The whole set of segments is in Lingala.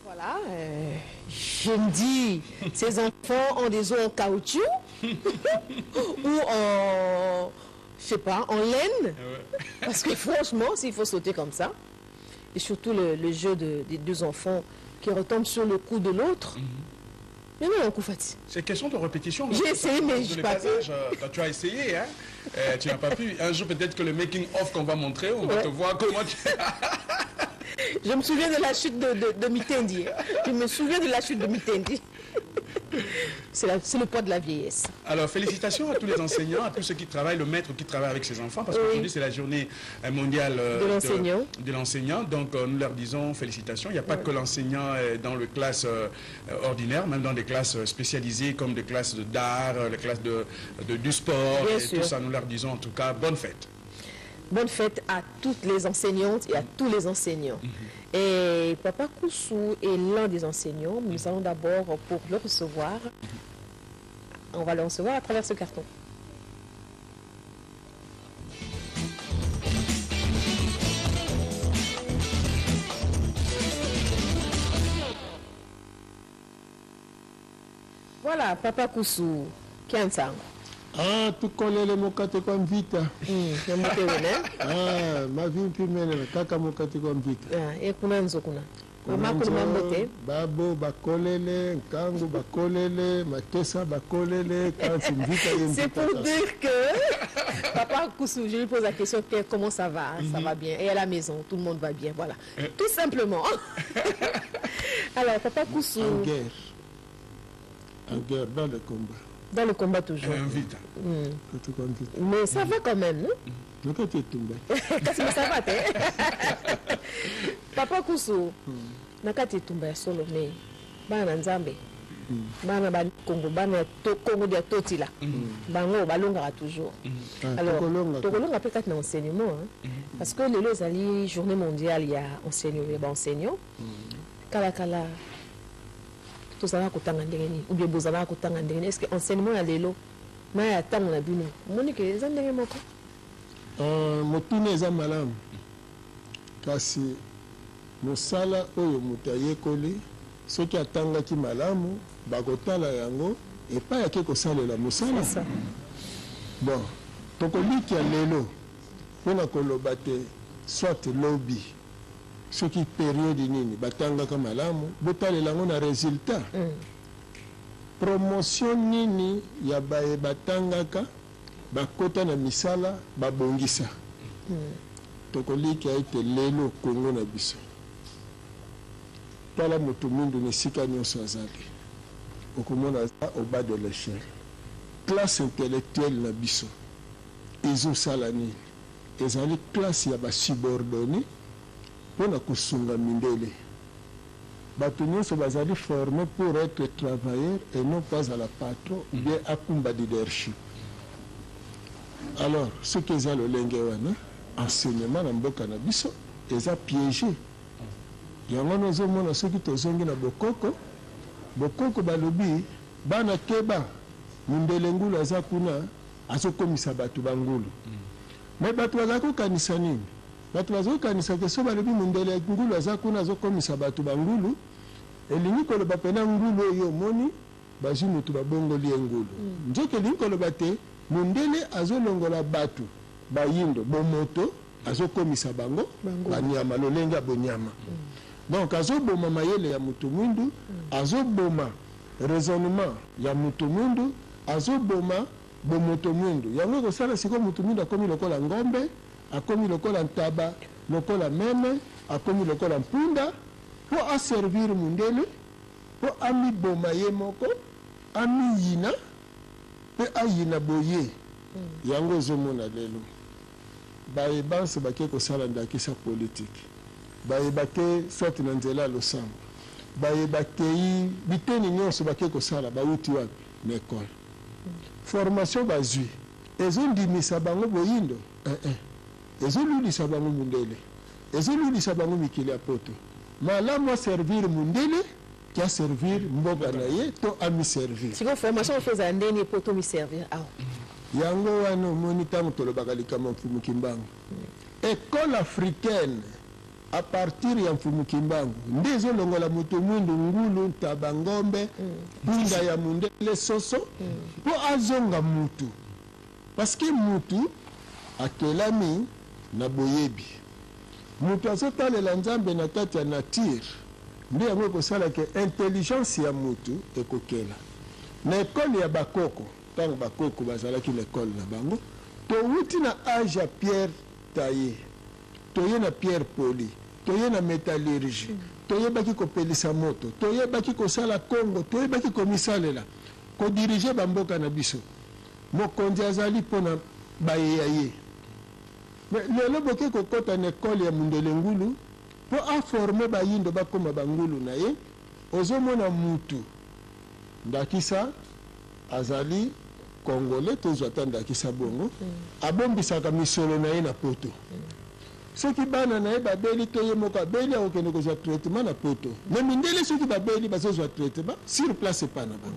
Voilà, je me dis, ces enfants ont des os en caoutchouc ou en, je sais pas, en laine. Parce que franchement, s'il faut sauter comme ça, et surtout le jeu des deux enfants qui retombent sur le cou de l'autre. Mais non, Koufati. C'est question de répétition. J'ai essayé, mais je n'ai pas pu. Toi, tu as essayé, hein? Tu n'as pas pu. Un jour, peut-être que le making-of qu'on va montrer, on va te voir comment tu... Je me souviens de la chute de Mitendi. Je me souviens de la chute de Mitendi. C'est le poids de la vieillesse. Alors, félicitations à tous les enseignants, à tous ceux qui travaillent, le maître qui travaille avec ses enfants, parce qu'aujourd'hui, c'est la journée mondiale de l'enseignant. De l'enseignant. Donc, nous leur disons félicitations. Il n'y a pas que l'enseignant dans les classes ordinaires, même dans des classes spécialisées comme des classes d'art, les classes du sport, et tout ça, nous leur disons en tout cas bonne fête. Bonne fête à toutes les enseignantes et à tous les enseignants. Et Papa Koussou est l'un des enseignants. Nous allons d'abord, pour le recevoir, on va le recevoir à travers ce carton. Voilà, Papa Koussou, Kiansango. Ah, tukolele mokate kwa mvita. Ah, mavimpi mene kaka mokate kwa mvita. Ah, e kuna nzo kuna. Mama kuna mambote. Babo bakolele, nkangu bakolele, matesa bakolele, kansi mvita ye mvita. C'est pour dire que Papa Koussou, je lui pose la question comment ça va, ça va bien. Et à la maison, tout le monde va bien, voilà. Tout simplement. Alors, Papa Koussou. En guerre. En guerre, dans le combat. Dans le combat toujours. Vite. Mais ça va quand même, non? Mais ça va, t'es. Papa Koussou, nakati tumba ya solo mais bana nzambe. Bana ba Congo, bana to Congo dia totila. Bango balongaka toujours. Alors, tokolonga peut-être dans enseignement, hein. Parce que lelo ezali journée mondiale ya enseignant, ya ba enseignant. Kala kala tozalaka kotanga ndenge nini ou bien bozalaka kotanga ndenge nini? Est-ce que enseignement ya lelo na ya ntango na bino omoni ke eza ndenge moko? Motuna eza malamu, kasi mosala oyo moto ayekoli soki atangaki malamu bakotala yango epai ake kosalela mosala. Bon, tokolikia lelo mpona koloba te soit lobi soki période nini batangaka malamu botalela yango na résultat. Promotion nini ya baye batangaka bakota na misala babongisa. Tokolikia ete lelo Congo na biso tala moto mwindu na esika nyonso azali okomona aza au bas de l'échelle. Classe intellectuelle na biso ezosala nini? Ezali classe ya basubordonné mpona kosunga mindele. Bato nyonso bazali formé pour être travailleur et non pas à la patron ou bien akumba leadership. Alors soki eza lolenge wana enseignement na mboka na biso eza piégé. Yango nazomona soki tozongi na bokoko, bokoko balobi bana keba mundele ngulu aza kuna azokomisa bato bangulu. Mais bato bazali kokanisa nini? Bato bazokanisa ke so balobi mundele ngulu aza kuna azokomisa bato bangulu, elingi koloba pena ngulu oyo omoni bazwi motu babongoli ye ngulu. Nzoka elingi koloba te mundele azolongola bato bayindo bomoto azokomisa bango banyama lolenge ya bonyama. Donc azoboma mayele ya motu mwindu, azoboma raisonnement ya motu mwindu, azoboma bomoto mwindu. Yango ekosala sikoyo motu mwindu akomi lokola ngombe, akomi lokola ntaba, lokola meme, akomi lokola mpunda po aservir mundele, po amiboma ye moko, amiyina pe ayina boye. Yango ozomona lelo bayebanse bake kosala ndakisa politique, bayebake soit na nzela ya losambo, bayebakei biteni nyonso bake kosala, bauti wapi? Na école. Formation bazwi ezondimisa bango boyindo, ezolulisa bango mundele, ezolulisa bango mikili ya poto. Malamu aservir mundele ki aservir mboka na ye to amiservir. Sikoyo formation oyo ezala ndeni po to miservir awa? Yango wana omoni ntango tolobaka likambo Mfumu Kimbangu, école africaine A partir ya Mfumu Kimbangu nde ezo longola mutu mwindu ngulu, ntaba, ngombe, punda ya mundele, soso po azonga mutu parce que mutu akelami na boyebi. Mutu azo talela Nzambe na kati ya nature nde yango ekosala ke intelligence ya mutu ekokela. Na ecole ya ba koko, tango ba koko bazalaki na ecole na bango, towuti na age ya pierre taillee. Toye na pierre polie, toye na metallurgie, toyebaki kopelisa moto, toyebaki kosala Congo, toyebaki komisalela, ko diriger ba mboka na biso. Mokonzi azali mpo na baye ya ye. Mais lelo boke kokota na ecole ya mundele ngulu mpo a former bayindo bakoma ba ngulu na ye, ozomona mutu ndakisa azali Congolais, tozwa ata ndakisa bongo, abombisaka misolo na ye na poto. Soki bana na ye babeli to ye moko abeli, akokende kozwa traitement na poto. Mais mindele soki babeli, bazozwa traitement sur place epai na bango.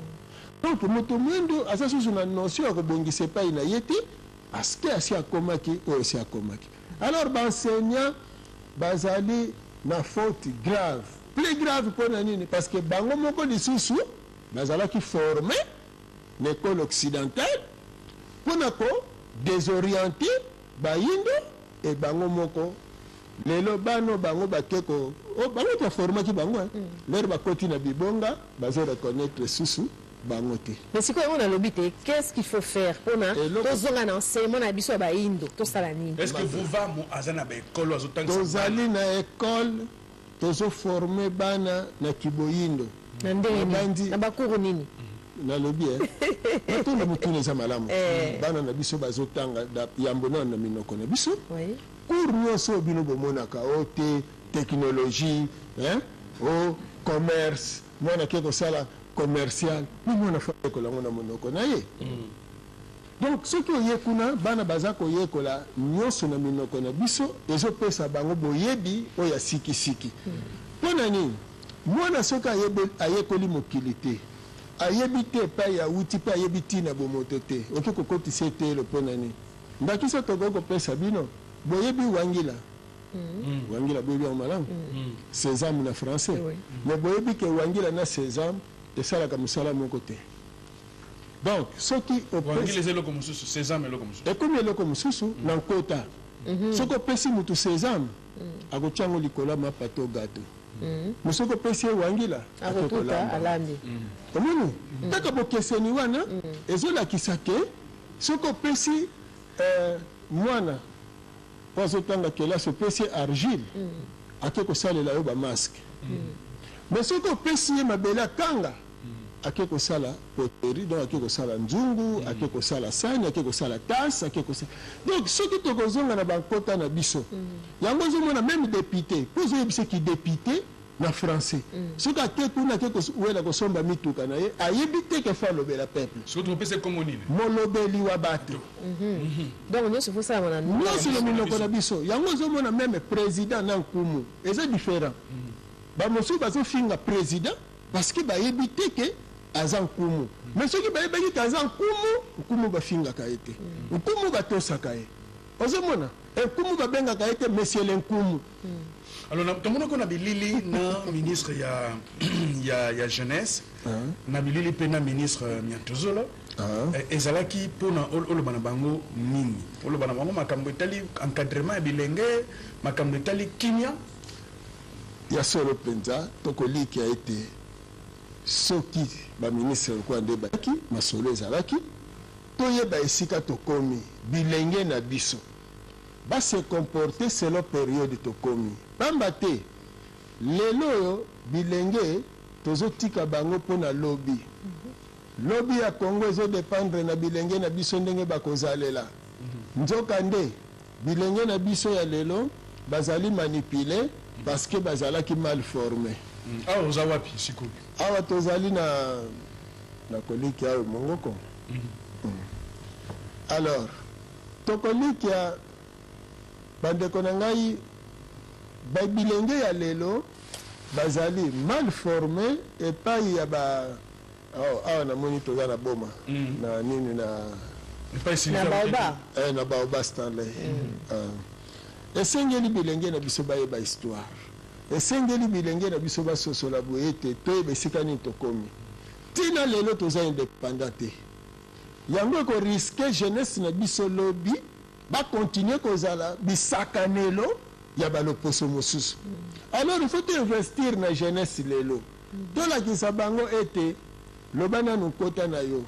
Donc moto mwindo aza susu na notion ya kobongisa epai na ye te, parce que asi akomaki oyo asi akomaki. Alors ba enseignants bazali na faute grave. Plus grave mpo na nini? Parce que bango moko lisusu bazalaki formes na ecole occidentale mpo na ko desorienter bayindo et bango moko lelo bana oyo bango bake ko oh bango ba formaki bango hein lors bakoti na bibonga bazo reconnaitre lisusu bango te. Mais sikoyo yango nalobi te qu'est ce qu'il faut faire pona tozonga na enseignement na biso ya bayindo tosala nini? Est ce que Vuvamu aza na ba ecole oyo azotangisa bana? Tozali na ecole Tozo former bana na kiboyindo. Na ndenge nini? Na ba cours nini? Nalobi eh. Matondo motuna eza malamu. Bana na biso bazo tanga yambo nanu na minoko na biso. Cours nionso oyo bino bomonaka oh te technologie hein oh commerce mwana ake kosala commercial mais mwana faut ayekola yango na monoko na ye. Donc soki oye kuna bana baza koyekola nionso na minoko na biso ezo pesa bango boyebi oyo ya siki siki. Pona nini? Mwana soki ayekoli mokili te, ayebi te epayi awuti pe ayebi tina bomoto te, oke kokotisa eteyelo pona nini? Ndakisa tokoki kopesa bino, boyebi wangila? Wangila boyebi yango malamu? Sesame na français. Mais boyebi ke wangila na sesame esalaka mosala moko te. Donc soki opesi. Wangila eza eloko mosusu, sesame eloko mosusu. Ekomi eloko mosusu na nkota. Soki opesi mutu sesame, akotia yango likolo ya mapa to gateau. Mais soki opesi ye wangila, ake kolamba yango. Omoni? Kaka bokeseni wana ezolakisa ke soki opesi mwana oyo azotanga kelasi, opesi ye argile, ake kosalela yo ba masques. Mais soki opesi ye mabele akanga, ake kosala poterie, donc ake kosala nzungu, ake kosala sani, ake kosala tasse, ake kosala. Donc soki tokozonga na ba nkota na biso, yango ozomona meme depute, po ozoyebisa ki depute na français, soki ake kuna ake kowela kosomba mituka na ye, ayebi te ke faut alobela peuple. Sikoyo tokopesa ye kombo nini? Molobeli wa bato. Donc nionso faut esalama na minoko na biso. Nionso na minoko na biso. Yango ozomona meme president na nkumu eza different. Ba mosusu bazofinga president Parce que bayebi te que aza nkumu. Mais soki bayebaki que aza nkumu, nkumu bafingaka ye te. Nkumu batosaka ye. Ozo mona? Nkumu babengaka ye te monsieur le nkumu. Alors na tomonaki yo na bilili na ministre ya ya ya jeunesse na bilili pe na ministre Miantozolo ezalaki pona oloba na bango nini? Oloba na bango makambo etali encadrement ya bilenge, makambo etali kimia. Ya solo mpenza, tokolikya ete soki ba ministres lokola nde bayaki, masolo ezalaki, toyeba esika tokomi, bilenge na biso ba se comporter selon periode tokomi. Pamba te, lelo oyo bilenge tozotika bango mpo na lobi. Lobi ya Congo ezo dependre na bilenge na biso ndenge bakozalela. Nzoka nde, Bilenge na biso ya lelo bazali manipuler parce que bazalaki mal former. Awa oza wapi sikoyo? Awa tozali na na kolikia awa mongoko. Alors tokolikia bandeko na ngai ba bilenge ya lelo bazali mal former epayi ya ba Awa namoni toza na boma na nini na Na baoba. Eh na baoba Stanley. Esengeli bilenge na biso bayeba histoire. Esengeli bilenge na biso basosola boye ete toyeba esika nini tokomi. Tina lelo toza indépendant te. Yango eko risquer jeunesse na biso lobi ba continuer kozala bisakanelo ya ba loposo mosusu. Alors il faut to investir na jeunesse lelo. Tolakisa bango ete loba nanu nkota na yo.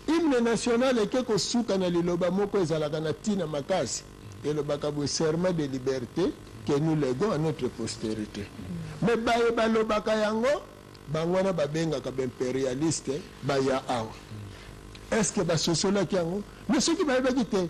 Hymne national eke kosuka na liloba moko ezalaka na tina makasi, elobaka boye serment de liberte que nous leguons à notre posterite. Mais baye balobaka yango, bango wana babengaka ba imperialistes baya awa. Est-ce que basosolaki yango? Mais soki bayebaki te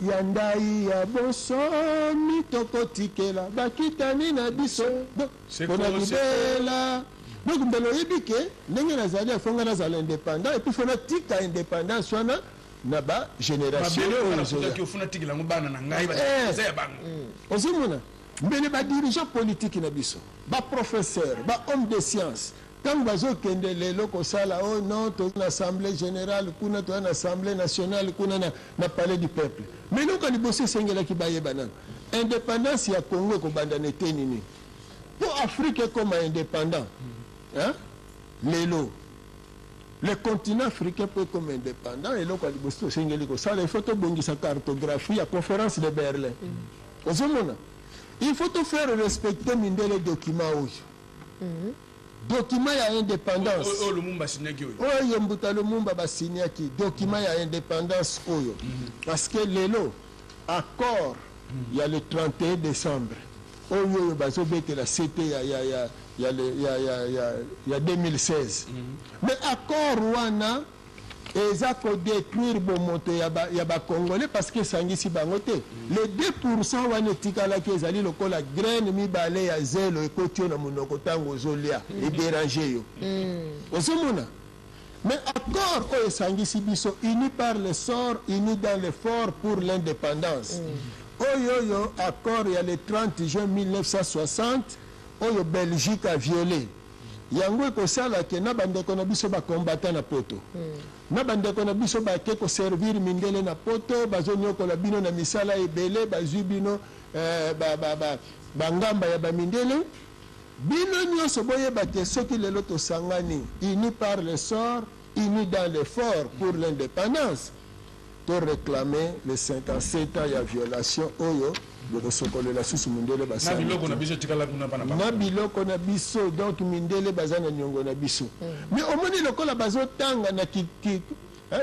ya ndai ya bonsomi tokotikela bakitani na biso donc pona libela. Donc mbele oyebi ke ndenge nazali il faut nga nazala indépendant et puis faut natika indépendance wana na ba génération Mabele oyo oyo nga ezoya. nakutaki, ofuna tikela yango bana na ngai, ba eza ya bango. Ozomona mbele ba dirigeant politique na biso, ba professeur, ba homme de science, ntango bazokende lelo kosala oh non, toza na assemblée générale kuna, toza na assemblée nationale kuna na palais du peuple, mais eloko ya liboso esengelaki bayeba nano indépendance ya Congo ekobanda na eteni nini mpo Afrique ekoma indépendant, hein? Lelo le continent africain mpo ekoma indépendant, eloko ya liboso tosengeli kosala, il faut tobongisa cartographie ya conférence de Berlin. Ozomona, il faut to faire respecter mindele document oyo, document ya indépendance. Oyo Lumumba asignaki oyo. Oyo Mbuta Lumumba basignaki, document ya indépendance oyo, parce que lelo accord ya le 31 décembre oyo bazobetela sete ya 2016, mais accord wana eza kodétruire bomoto ya bacongolais parce que esangisi bango te. Le 2 wana etikalaki ezali lokola graine mibale ya zelo ekoti yo na monoko ntango ozolia, edéranger yo. Ozomona, mais accord oyo esangisi biso, uni par le sort, uni dans l'effort pour l'indépendance, oyo accord ya le 30 juin 1960 oyo Belgique a violé yango, ekosala ke na bandeko na biso bakombata na poto, na bandeko na biso bake koservir mindele na poto, bazonyokola bino na misala ebele, bazwi bino bangamba ya bamindele. Bino nyonso boyeba te, soki lelo tosangani, uni par le sort, uni dans l'effort pour l'indépendance, to réclamer les 57 ans ya violation oyo bokosokolela susu mindele. Na biloko na biso etikala kuna pana. Na biloko na biso. Donc mindele baza na niongo na biso. Mais omoni lokola bazotanga na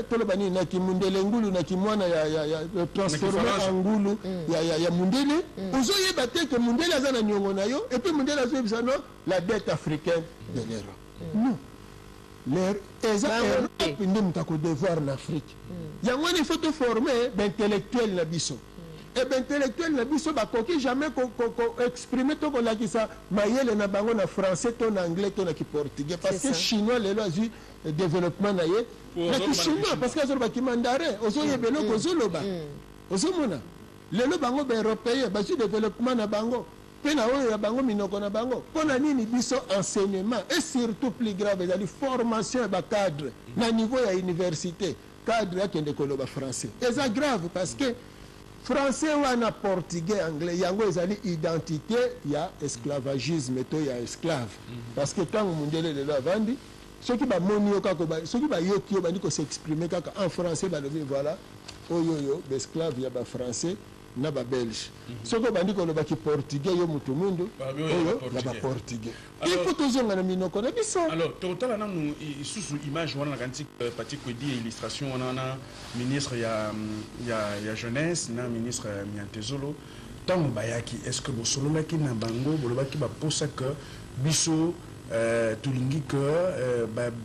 toloba nini, na kimundele ngulu, na kimwana ya transformé Kifaransa. En ngulu ya mundele. Ozoyeba te ke mundele aza na niongo na yo. Et puis mundele azoyebisa no la dette africaine de l'Europe. Non, eza Bango te. Europe nde moto akodevoir na Afrique. Yango wana il faut toformer baintellectuel na biso. E baintellectuel na biso bakoki jamais koexprimer to kolakisa mayele na bango na français to na anglais to na kiportugais, parce C'est que ça. chinois lelo azwi développement na ye Po na ozoloba na kichinois, kichinois. parce que azoloba kimandarin, ozoyeba eloko ozoloba. Ozomona lelo bango baeuropéen bazwi développement na bango mpe na oyo ya bango minoko na bango. Mpo na nini biso enseignement, et surtout plus grave ezali formation ya bacadre na niveau ya université, cadre akende koloba français? Eza grave, parce que français wana, portugais, anglais, yango ezali identité ya esclavagisme to ya esclave, parce que ntango mundele lelo avandi, soki bamoni yo kaka, soki bayoki yo bandi kos'exprimer kaka en français, balobi voilà, oyo baesclave ya bafrançais na babelge. Soki obandi koloba kiportugais, yo motu mwindu, Balobi oyo ya oyo ya baportugais. baportugais. Il faut tozonga na minoko na biso. Alors totala nanu lisusu image wana. Nakanisi Patrick Kwedi, illustration wana na ministre ya jeunesse na ministre ya Miantezolo ntango bayaki. Est ce que bosololaki na bango, bolobaki baposa ke biso tolingi ke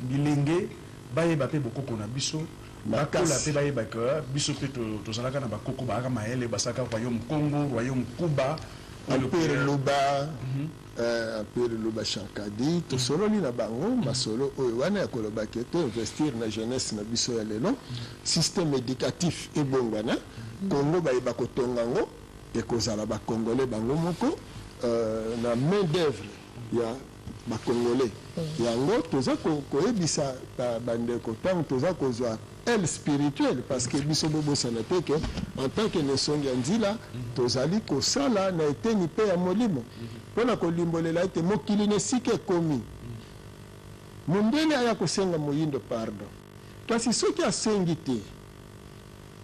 bilenge bayeba mpe bokoko na biso, bakola Makasi. mpe bayeba ke biso mpe tozalaka na bakoko bayaka mayele, basalaka royaume Congo, royaume Kuba oyo Empire Luba, empire Luba Shankadi. Tosololi na bango masolo oyo wana ya koloba ke to investir na jeunesse na biso ya lelo. Système éducatif ebongwana. Congo bayeba kotonga yango, ekozala bacongolais bango moko, na main d'œuvre ya bacongolais. Yango toza koyebisa bandeko ntango toza kozwa. Aile spirituelle parce que biso bobosana te que en tant que Nesongi ya Nzila tozali kosala na eteni mpe ya molimo mpo na kolimbolela ete mokili na esika ekomi mondele aya kosenga moyindo pardon kasi soki asengi te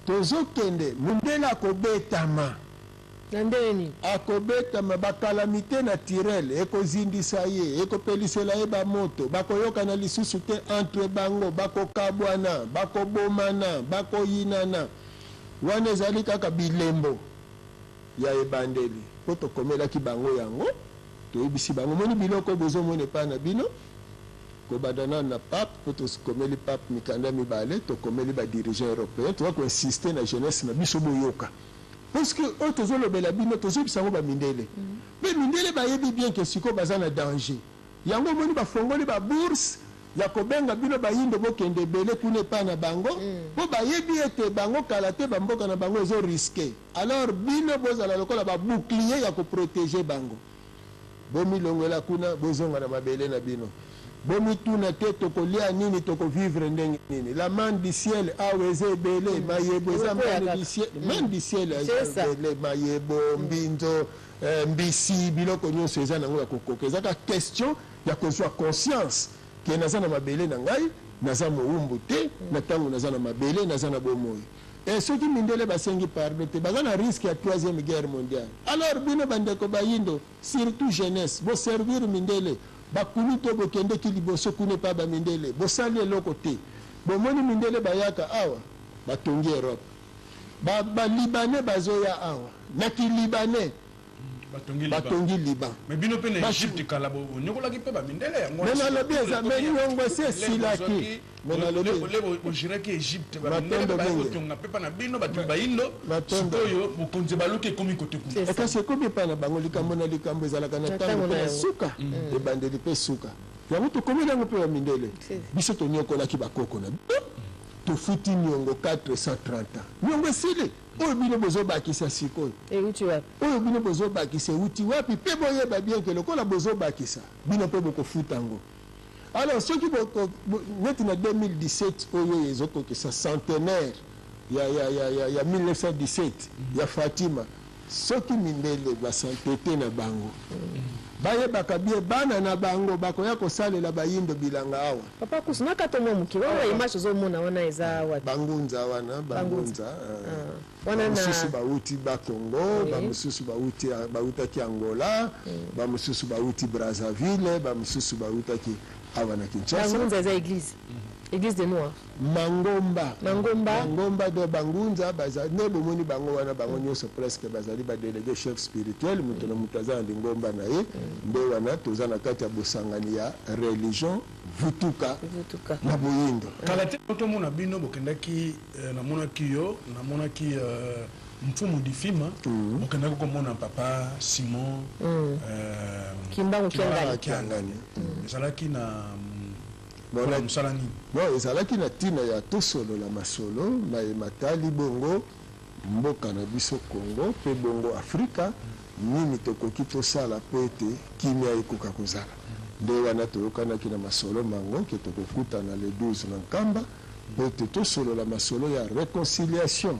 tozokende mondele akobetama. Na ndenge nini? Akobetama, ba calamites naturelles ekozindisa ye, ekopelisela ye ba moto, bakoyokana lisusu te entre bango, bakokabwana, bakobomana, bakoyinana. Wana ezali kaka bilembo ya ebandeli, mpo tokomelaki bango yango, toyebisi bango, omoni biloko oyo bozomona epai na bino, kobanda nanu na Pape, mpo tokomeli Pape mikanda mibale, tokomeli ba dirigeants europeens, toza ko insister na jeunesse na biso boyoka. Parce que oyo tozo lobela bino tozo yebisa yango ba mindele pe mindele bayebi bien que sikoyo baza na danger yango omoni ba fongoli ba bourse ya kobenga bino bayindo bokende ebele kuna epa na bango po bayebi ete bango kala te ba mboka na bango ezo risque alors bino bozala lokola ba bouclier ya ko proteger bango. Bomilongwela kuna, bozonga na mabele na bino. Bomituna te tokolia nini, toko vivre ndenge nini. La manne du ciel awa eza ebele, mayebo eza Ekokwea manne kaka. du ciel, manne du ciel C'est eza ça. ebele, mayebo, mbinzo, mbisi, biloko nionso eza nango ya kokoka. Eza kaka question ya kozua conscience que naza na mabele na ngai, naza mowumbu te, na tango naza na mabele, naza na bomoi. Et soki mindele basengi pardon te baza na risque ya troisième guerre mondiale. Alors bino ba ndeko bayindo surtout jeunesse bo servir mindele, ba kulutu oyo bokendeki liboso kuna epa ba mindele bosali eloko te. Bomoni mindele bayaka awa batongi Europe. Ba ba libanais bazoya awa na ki libanais. Batongi Liban. Batongi Liban. Mais bino pe na Ba Egypte kala bo nyokolaki pe ba mindele yango Mais wana nalobi eza mais niongo esi esilaki. Mais nalobi le bo giraki Egypte ba mindele Matondo ba mingi. kotonga pe pa na bino bato bayindo Matondo. sikoyo bokonzi baluki ekomi kote kuna. C'est ça. Kasi ekomi epai na bango likambo na likambo ezalaka na Na ntango ntango mpe na na yango. suka, ebandeli mpe suka. Yango tokomeli yango mpe ba mindele. C'est ça. Biso tonyokolaki bakoko na bino, tofuti niongo 430 ans. Niongo esili. Oyo bino bozo bakisa sikoyo. Ewuti wapi? Oyo bino bozo bakisa ewuti wapi? Pe boyeba bien que lokola bozo bakisa, bino pe boko futa yango. Alors soki boko, neti na 2017 oyo ezo kokisa centenaire ya, ya, ya, ya, ya 1917 ya Fatima, soki mindele ba s'entete na bango, bayebaka bien bana na bango bakoya kosalela bayindo bilanga awa. Papa Kusu, na kata mwa moke, wana image ozomona wana eza wapi? Bangunza wana, Bangunza. bangunza. Ah. Wana na Bamosusu bauti Bakongo, bamosusu bauti, bautaki Angola, bamosusu bauti Brazzaville, bamosusu bautaki awa na Kinshasa. Bangunza eza église. Église des Noirs. Mangomba. Mangomba. Mangomba do bangunza baza nde bomoni bango wana bango nyonso presque bazali ba délégué chef spirituel, moto na moto aza na lingomba na ye. Nde wana toza na kati ya bosangani ya religion Vutuka, Vutuka. na boyindo. Kala te tomona bino bokendaki namonaki yo, namonaki Mfumu Difima, bokendaki komona papa Simon Kimbangu Kiangani. Kiangani. Ezalaki na Bon, mpona mosala nini? Bon, ezalaki na ntina ya tosolola masolo maye matali bongo mboka na biso Congo mpe bongo Afrika, nini tokoki tosala mpo ete kimia ekoka kozala. Nde wana toyokanaki na masolo mango ke tokokutana le 12 na Nkamba mpo ete tosolola masolo ya reconciliation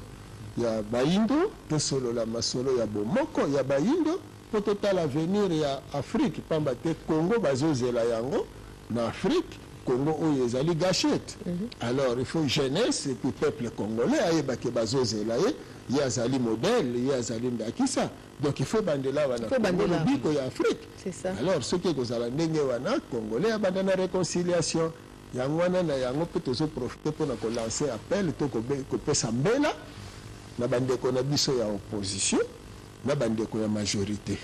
ya bayindo, tosolola masolo ya bomoko ya bayindo mpo totala avenir ya Afrique, pamba te Congo bazozela yango na Afrique, Congo oyo ezali gâchette. Alors il faut jeunesse et puis peuple congolais ayeba ke bazozela ye, ye azali modèle, ye azali ndakisa. Donc il faut bandela wana Il faut Congo bandela. lobiko ya Afrique. C'est ça. Alors soki ekozala ndenge wana congolais abanda na réconciliation yango wana na yango mpe tozoprofite mpona kolancer appel to kopesa mbela na bandeko na biso ya opposition na bandeko ya majorité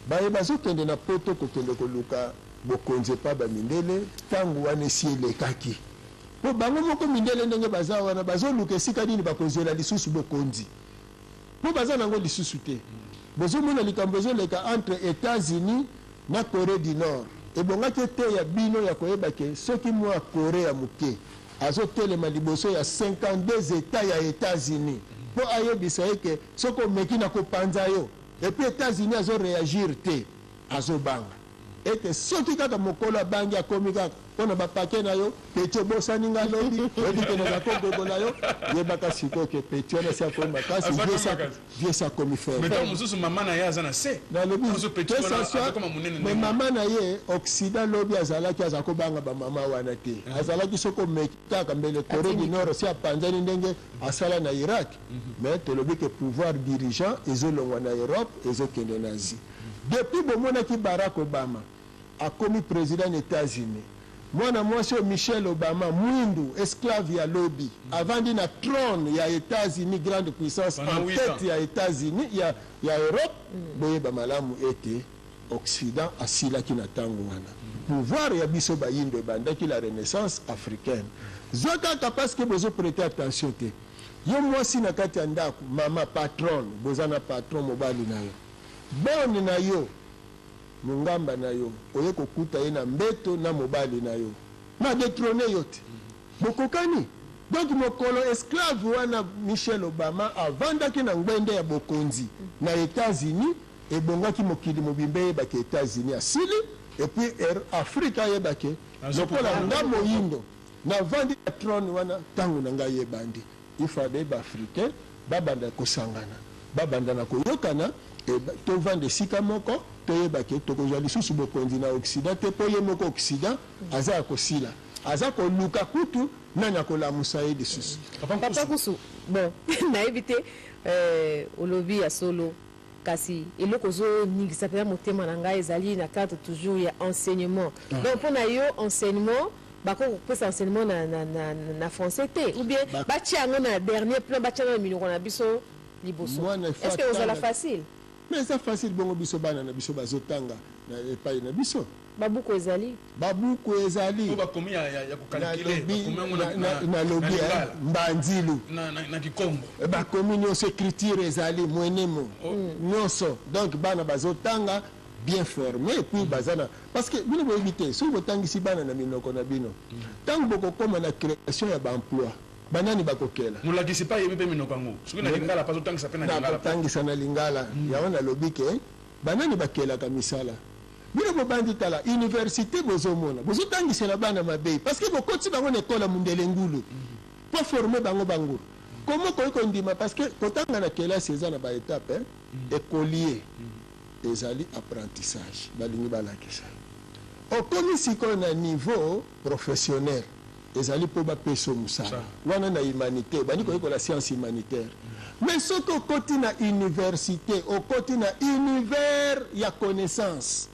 baye bazokende na poto kokende koluka bokonzi epa bamindele. Ntango wana esi elekaki mpo bango moko mindele ndenge baza wana bazoluka esika nini bakozwela lisusu bokonzi mpo baza nango lisusu te. Bozomona likambo ezoleka entre États-Unis na Corée du Nord, ebongaki eteya bino ya koyeba ke soki mwa Corée ya moke azotelema liboso ya 52 états ya États-Unis mpo ayebisa ye ke soki omeki na kopanza yo, et puis États-Unis azoréagir te, azobanga. Ete soki kaka mokolo abangi akomi kaka mpo na bapake na yo, petit obosani nga lobi, oyebi ke naza kogogola yo, yebaka sikoyo ke petit wana si akomi makasi, vieux si akomi faible. Mais tango mosusu mama na ye aza na se. Nalobi que ça soit, mais mama na ye Occident lobi azalaki aza kobanga ba mama wana te. Azalaki soki omeki kaka mbele Coree du Nord si apanzani ndenge asala na Irak, mais tolobi ke pouvoir dirigeant ezolongwa na Europe ezokende na Asie. Depuis bomonaki Barack Obama akomi president na Etats Unis, mwana mwasi oyo Michelle Obama mwindu esclave ya lobi avandi na trone ya Etats Unis grande puissance en tete ya Etats Unis ya ya Europe, boyeba malamu ete Occident asilaki na tango wana. Pouvoir ya biso bayindo ebandaki la renaissance africaine. Zwa kaka parce que bozo preter attention te. Yo mwasi na kati ya ndaku, mama patronne, boza na patron mobali na yo. Bonne na yo, mungamba na yo, oye kokuta ye na mbeto na mobali na yo. Mais a detrone yo te. Bokokani? Donc mokolo esclave wana Michelle Obama avandaki na ngbende ya bokonzi na Etats Unis, ebongaki mokili mobimba eyeba ke Etats Unis asili, et puis Afrique ayeba ke lokola nga moyindo navandi na trone wana tango na ngai ebandi. Il fallait ba africains babanda kosangana, babanda na koyokana et tovanda esika moko, toyeba ke tokozwa lisusu bokonzi na Occident te po ye moko Occident aza ya kosila, aza koluka kutu nani akolamusa ye lisusu. Papa Kusu, bon nayebi te olobi ya solo kasi eloko ozo ningisa penza motema na ngai ezali na cadre toujours ya enseignement. Donc pona yo enseignement Bakoki kopesa enseignement na, na, na, na français te ou bien Ba- batia yango na dernier plan, batia yango na minoko na biso liboso. Mwana il faut Est-ce que ekozala atanga. facile? Mais eza facile bongo biso bana na biso bazotanga na epai na biso. Babuku ezali. Babuku ezali. Oyo bakomi ya, ya, ya kokalkile, Nalobi bakomi yango na, na, na, na, nalobi na eh, lingala. mbanzilu. Na, na, na kikongo. Bakomi nyonso écriture ezali mwenemo nyonso donc bana bazotanga bien forme et puis baza na parce que bino boyebi te soki botangisi bana na minoko na bino ntango bokokoma na création ya ba emploi banani bakokela? Molakisi pe ayebi pe minoko yango soki na lingala pe azotangisa pe na lingala. Nakotangisa na lingala yango nalobi ke banani bakelaka misala bino bobandi tala universite bozomona bozotangisela bana mabe parce que bokotisi bango na ekole ya mundele ngulu po forme bango bangulu comment okoki kondima parce que kotanga na kelasi eza na ba etape hein ecolier Ezali apprentissage balingi balakisa yo. Okomi sikoyo na niveau professionnel ezali po bapesa yo mosala. Wana na humanite obandi koyekola science humanitaire. Mais soki okoti na universite okoti na univers ya connaissance.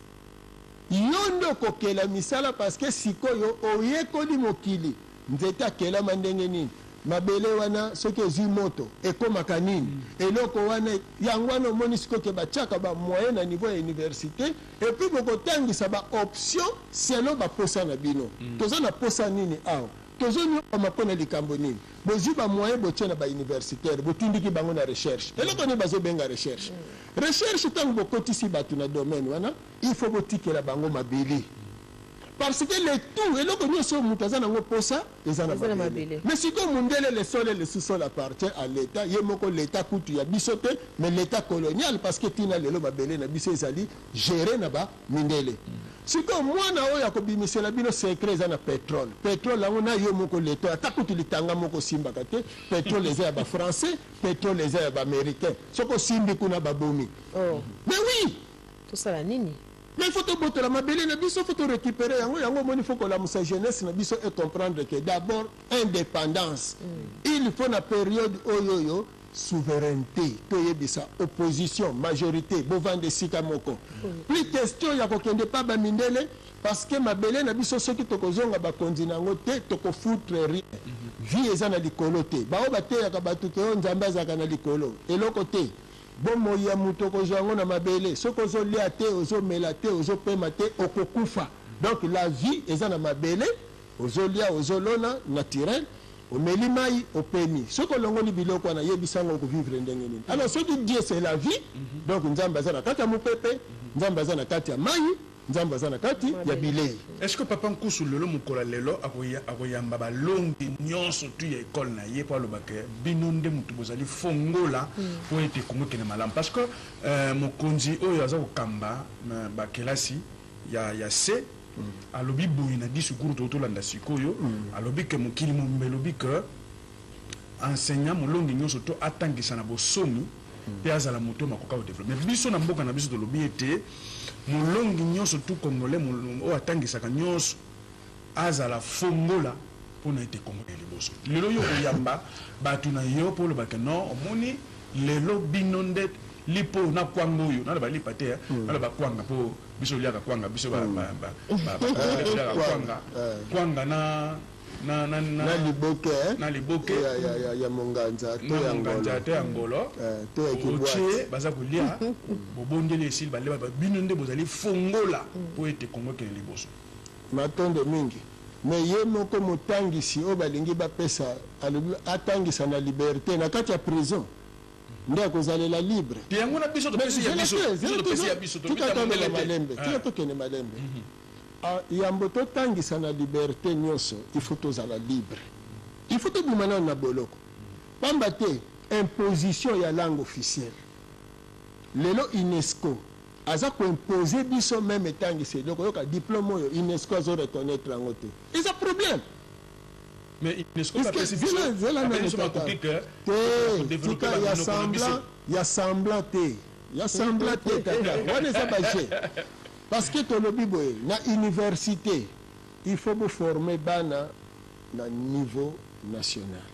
Yo nde okokela misala parce que sikoyo oyekoli mokili. Nzete akelama ndenge nini? Mabele wana soki ezui moto ekomaka nini? Eloko wana yango wana omoni sikoyo ke batiaka ba moyen na niveau ya universite et puis bokotangisa ba options selon ba posa na bino. Toza na posa nini awa? Tozo niokwama pona likambo nini? Bozui ba moyen botie na ba universitaires botindiki bango na recherche. Eloko nini bazo benga recherche? Recherche tango bokotisi batu na domaine wana il faut botikela bango mabele. Parce que le tout eloko nionso oyo mutu aza nango posa eza na mabele. Mais sikoyo mundele le sol et le sous sol appartient à l'etat, ye moko l'etat kutu ya biso te mais l'etat colonial parce que ti na lelo mabele na biso ezali gere na ba mindele. Sikoyo mwana oyo akobimisela bino secret eza na petrole, petrole yango na yo moko l'etat ata kutu litanga moko osimbaka te, petrole eza ya ba français, petrole eza ya ba americain, soki osimbi kuna babomi. Mais oui! Tosala nini? Mais il faut tobotola mabele na biso, faut to recuperer yango, yango omoni faut kolamusa jeunesse na biso e comprendre que d'abord independance il faut na periode oyo oyo souverainete toyebisa opposition majorite bovanda esika moko plus question ya kokende epa ba mindele parce que mabele na biso soki tokozonga bakonzi na yango te toko foutre rien vie eza na likolo te ba oyo bateyaka batu ke oh Nzambe azalaka na likolo eloko te Bomoi ya moto okozwa yango na mabele. Soki ozo lia te, ozo mela te, ozo pema te, okokufa. Donc la vie eza na mabele, ozo lia, ozo lona, naturel, omeli mayi, opemi. Soki olongoli biloko wana, yebisa nga oko vivre ndenge nini? Alors soki Dieu c'est la vie, donc Nzambe aza na kati ya mupepe, Nzambe aza na kati ya mayi, Nzambe aza na kati ya bilei. Est ce que papa Nkusu lelo mokolo ya lelo akoyamba balongi nionso tout ya ecole na ye po aloba que bino nde mutu bozali fongola po ete Congo ekende malamu? Parce que mokonzi oyo aza kokamba ba kelasi Ya se alobi boye na discours totolanda sikoyo. Alobi ke mokili mobimba elobi ke enseignant molongi nyonso to atangisa na bosomi mpe azala moto makoka kodévelopper. Mais biso na mboka na biso, tolobi ete molongi nyonso tu congolais oyo atangisaka nyonso azala fongola mpona ete Kongo ya liboso. Lelo yo koyamba bato na yo mpo olobaka non, omoni lelo bino nde lipo na kwanga oyo, naloba lipa te, naloba kwanga, mpo biso oliaka kwanga, biso toliaka kwanga, kwanga na na na na liboke. Na liboke. Ya monganza to ya ngolo. To ya ngolo. To ya kibwati. Baza kolia, bobondeli, esili, baleba. Bino nde bozali fongola mpo ete Kongo ekende liboso. Matondo mingi. Me ye moko motangisi oyo balingi bapesa, alobi atangisa na liberté, na kati ya prison nde akozalela libre. Yango na biso topesi ya biso, topesi ya biso. Tika toloba malembe, tika tokende malembe. Yambo totangisa na liberté nyonso, il faut tozala libre, il faut tobima nano na boloko, pamba te imposition ya langue officielle lelo, UNESCO aza koimpose biso même etangisa eloko. Oyoka diplôme oyo UNESCO azoreconnaître yango te, eza problème. Mais UNESCO bapesi biso makoki te. Tika ya semblant, ya semblant te, ya semblant te, tata. Wana eza baje, parce que tolobi boye: na université, il faut boforme bana na niveau national,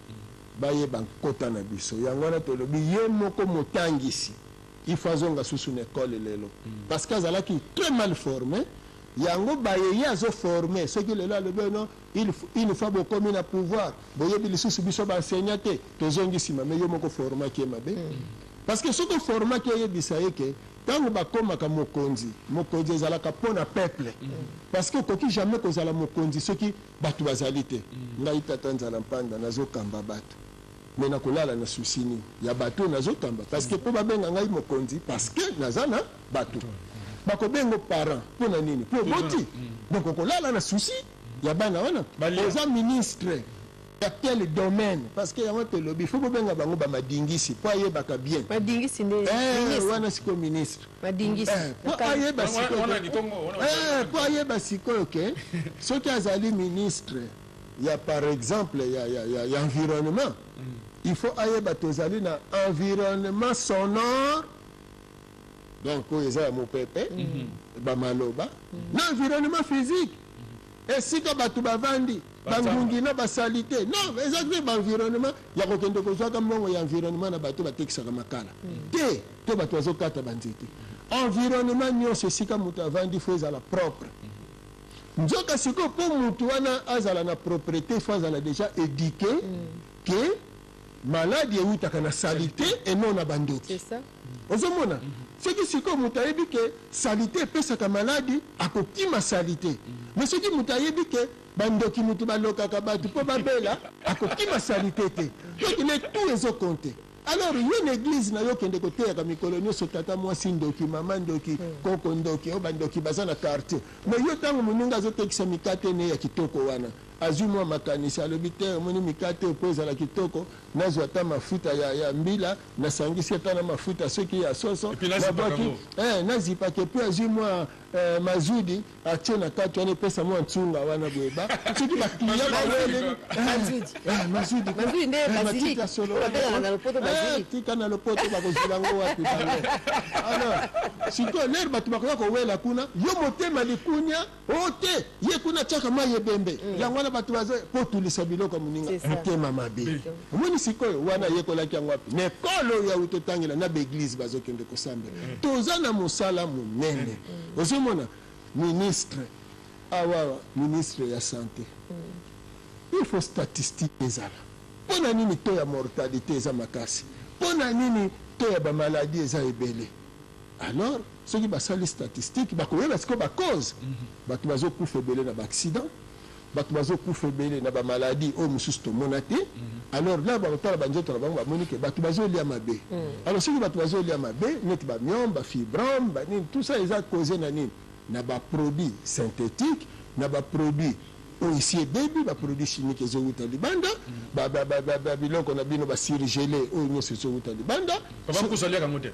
bayeba nkota na biso. Yango wana tolobi ye moko motangisi, il faut azonga susu na ekole lelo, parce que azalaki très mal formé. Yango baye ye azoforme, soki lelo alobi non, une fois bokomi na pouvoir, boyebi lisusu biso baenseignant te, tozongi nsima. Me yo moko formaki ye mabe, parce que soki oformaki, oyebisa ye ke ntango bakomaka mokonzi, mokonzi ezalaka mpo na peuple, parce que okoki jamais kozala mokonzi soki bato bazali te. Ngai tata nzala mpanda, nazokamba bato, me nakolala na souci nini ya bato oyo nazokamba? Parce que mpo babenga ngai mokonzi, parce que naza na bato. Bakobenga parent mpo na nini? Mpo oboti. Donc okolala na souci ya bana wana. Oza ministre ya tel domaine, parce que yango tolobi faut bobenga bango bamadingisi mpo ayebaka bien. Madingisi nde? Wana sikoyo ministre. Madingisi. Mpo ayeba sikoyo, mpo ayeba sikoyo ke soki azali ministre ya, par exemple, ya environnement, il faut ayeba tozali na environnement sonore, donc oyo eza ya mopepe, bamaloba, na environnement physique, esika bato bavandi, bangungi na basali te. Non, eza te baenvironnement ya kokende kozwaka mbongo ya environnement na bato batekisaka makala te, to bato bazokata banzete. Environnement nyonso esika moto avandi, faut ezala propre. Nzoka sikoyo, mpo motu wana azala na propreté, faut azala déjà éduqué ke maladi eutaka na saleté et non na bandoki. Ozomona, soki sikoyo moto ayebi ke saleté epesaka maladi, akokima saleté. Mais soki moto ayebi ke bandoki moto balokaka bato mpo babela, akokima saleté te. Donc le tout ezocompter. Alors yo na église na yo, okende koteyaka mikolo nyonso tata mwasi ndoki, mama ndoki, koko ndoki, oyo bandoki baza na quartier. Mais yo, ntango moninga azotekisa mikate ne ya kitoko wana, azwi mwa makanisi, alobi te: omoni mikate po ezala kitoko, nazwa ata mafuta ya mbila, nasangisi ata na mafuta soki ya soso, nabwaki, nazipaka. Et puis azwi mwa mazudi, atie na kati wana, epesa mwa ntunga wana boyeba soki baclient baweleli mazudi. Matiti ya solo, tika na lopoto, bakozwila yango wapi bango? Alors sikoyo lere bato bakoya kowela kuna, yo motema likunya o te, ye kuna atiaka mai ebembe, yango wana bato baza po tulisa biloko ya moninga, motema mabe. Omoni sikoyo wana ayekolaki yango wapi? Na ekole oyo auti otangela, na baéglise bazokende kosambela. Toza na mosala monene. Ozomona ministre awa, ministre ya santé, il faut statistique ezala. Mpo na nini taux ya mortalité eza makasi? Mpo na nini taux ya bamaladi eza ebele? Alors soki basali statistique, bakoyeba sikoyo bacause. Bato bazokufa ebele na baaccident, bato bazokufa ebele na bamaladi oyo mosusu tomona te. Alors là bakotala banzoto na bango, bamoni ke bato bazolia mabe. Alors soki bato bazolia mabe, neti bamyome, bafibrome, banini, tout ça eza cause na nini? Na baproduit synthétique, na baproduit oyo esi ebebi, baproduit chimique ezowuta libanda, biloko na bino basurgelé oyo nyonso ezowuta libanda. Papa Nkusu aliaka yango te.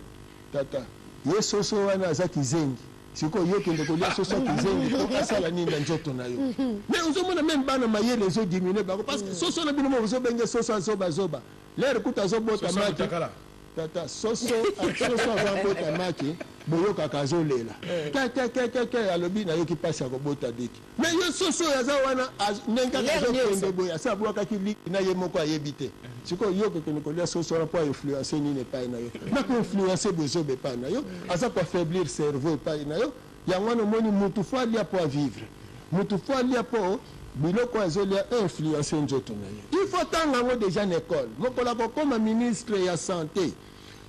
Tata, ye soso wana aza kizengi. Sikoyo yo kende kolia soso ya kizengi po asala nini na nzoto na yo? Mais ozomona meme bana mayele ezo diminuer bango parce que soso na bino moko bozobenge soso ya zoba zoba. L'heure kutu azobota Soso ya maki mutakala. Tata soso soso avant abota maki boyokaka azolela kekekekeke alobi nayoki pasi ya kobota liki. Mais yo soso oyo aza wana ndenge kaka L'heure azokende nionso. boye asi abwakaki liki na ye moko ayebi te. Sikoyo yo okokende kolia soso wana po a influencer nini epayi na yo? Na ko influencer bozoba epayi na yo, aza ko affaiblir cerveau epayi na yo. Yango wana omoni mutu faut alia po a vivre. Mutu faut alia po biloko oyo azolia e influencer nzoto na ye. Il faut atanga yango dejà na ecole. Mokolo akokoma ministre ya sante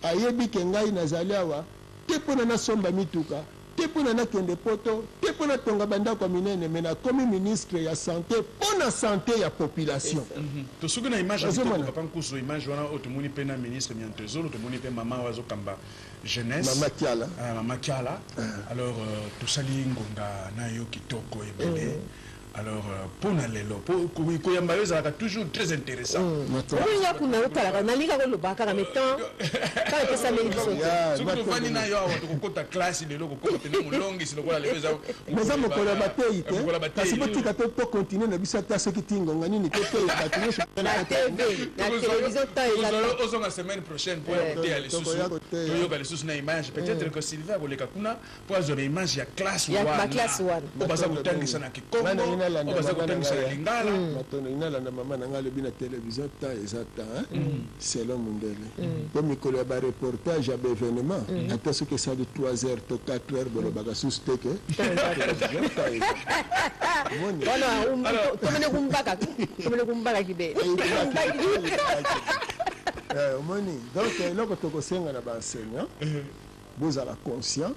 ayebi ke ngai nazali awa te pona nasomba mituka, te pona nakende poto, te po natonga ba ndako ya minene mais nakomi ministre ya sante pona sante ya population. Tosuki na image ya kitoko Ozomona? papa Nkusu, image wana oyo tomoni pe na ministre Miantezolo, tomoni pe mama oyo azokamba jeunesse. Mama Kiala. Ah, mama Kiala. Alors tosali ngonga na yo kitoko ebele. Alors pona lelo, po koyamba yo ezalaka toujours très intéressant. Omoni nga kuna otalaka, nalingi kaka oloba kaka mais temps temps epesameli biso te. Ya, Soki tovandi na yo awa tokokota classe lelo okokoma pena molongisi lokola lelo eza Mais eza mokolo ya bateyi te, mokolo ya bateyi. kasi botika to to continuer na biso ata soki ti ngonga nini toteya bato nyonso Na TV, na television temps eza Tokozwa yo temps. ozonga semaine prochaine mpo ya koteya lisusu, Tokoya koteya. toyoka lisusu na image. Peut-être que Sylvain akoleka kuna mpo azwa ba image ya classe Ya ba wana. classe wana. Oyo baza kotangisa na Kikongo, Ngai nalingi nalanda oyo baza mama na kotangisa na ngai, Lingala. Matondo, nalingi nalanda mama na ngai alobi na television temps eza temps, hein? Selon mundele. Po mikolo ya ba reportage ya ba evenement, ata soki esali 3 heures to 4 heures bolobaka susu te ke television temps eza. Omoni? Wana, tomene kumbaka, tomene kumbaka kibe. Eh, omoni? Donc eloko tokosenga na ba enseignants, bozala conscient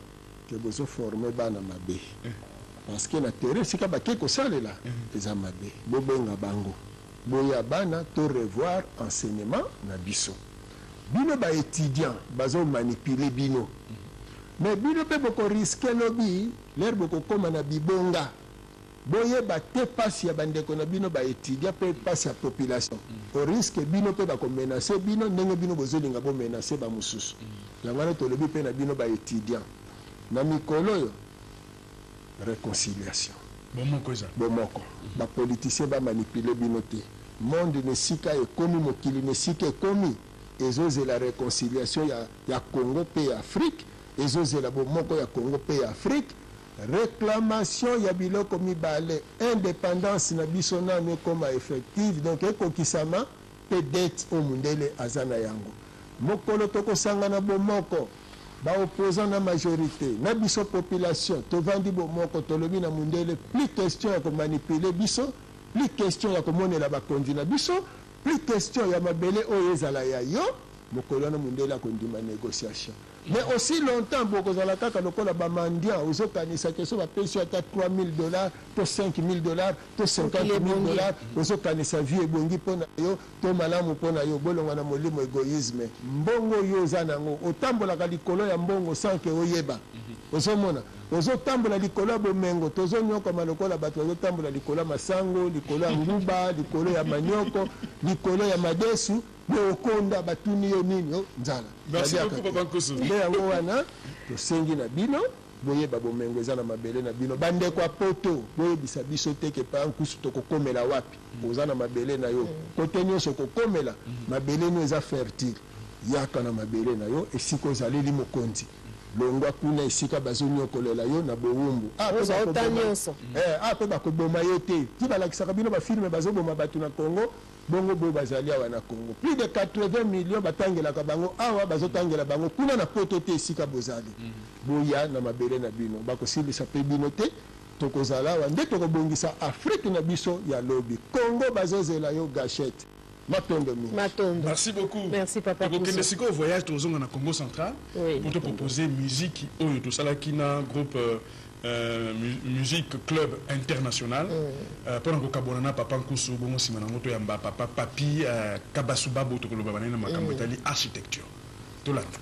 que bozo former bana mabe. Parce que na terrain esika bake kosalela eza mabe. Bobenga bango. Boya bana to revoir enseignement na biso. Bino ba etudiants bazo manipuler bino. Mais bino pe boko risquer lobi l'heure bokokoma na bibonga. Boyeba te pasi ya bandeko na bino ba etudiants pe pasi ya population. Au risque bino pe bako menacer bino ndenge bino bozolinga bo menacer ba mosusu. Yango wana tolobi pe na bino ba etudiants. Na mikolo oyo reconciliation. Bomoko ezala. Bomoko. Ba politiciens ba manipuler bino te. Monde na esika ekomi, mokili na esika ekomi, ezozela reconciliation ya ya Congo pe ya Afrique, ezozela bomoko ya Congo pe ya Afrique. Reclamation ya biloko mibale, independance na biso nanu ekoma effective, donc ekokisama, pe dette oyo mundele aza na yango. Mokolo tokosangana bomoko, ba opposants na majorite, na biso population, tovandi bomoko, tolobi na mundele, plus question ya ko manipuler biso, plus question ya komonela bakonzi na biso, plus question ya mabele oyo ezala ya yo, mokolo wana mundele akondima negociation. Mais aussi longtemps bokozala kaka lokola ba mendiants, ozokanisa que soki bapesi yo ata 3000 dollars to 5000 dollars to 50000 dollars, ozokanisa vie ebongi mpo na yo to malamu mpo na yo. Bolongwa na molimo egoïsme. Mbongo oyo oza na yango, otambolaka likolo ya mbongo sans que oyeba. Ozomona? Ozotambola likolo ya bomengo, tozonyokwama lokola bato bazotambola likolo ya masango, likolo ya nguba, likolo ya manioko, likolo ya madesu. Mais okonda batuni yo nini oh nzala. Merci Baliaka beaucoup te. papa Nkusu. Nde yango wana tosengi na bino boyeba bomengo eza na mabele na bino. Ba ndeko ya poto boyebisa biso te ke pa Nkusu tokokomela wapi. Oza na mabele na yo. Kote nionso okokomela mabele no eza fertile. Yaka na mabele na yo esika ozaleli mokonzi. Longwa kuna esika bazoniokolela yo na bowumbu. Ah pe Ozwa bakoboma ota nionso. Eh ah pe bakoboma yo te. Ti balakisaka bino ba film bazoboma batu na Congo. Bongo bo bazali awa na Congo plus de 80 millions batangelaka bango awa bazotangela bango kuna na poto te esika bozali boya na mabele na bino bakosilisa pe bino te tokozala awa nde tokobongisa Afrique na biso ya lobi Congo bazozela yo gachette matondo mingi. Matondo. Merci beaucoup. Merci papa Tokokende Kusu. sikoyo voyage tozonga na Congo central Oui. pour te proposer musique oyo tosalaki na groupe Musique Club International pona kokabwana na papa Nkusu bongo sima nango toyamba papa Papy Kabasubabo tokoloba banene na makambo etali architecture. Tolanda.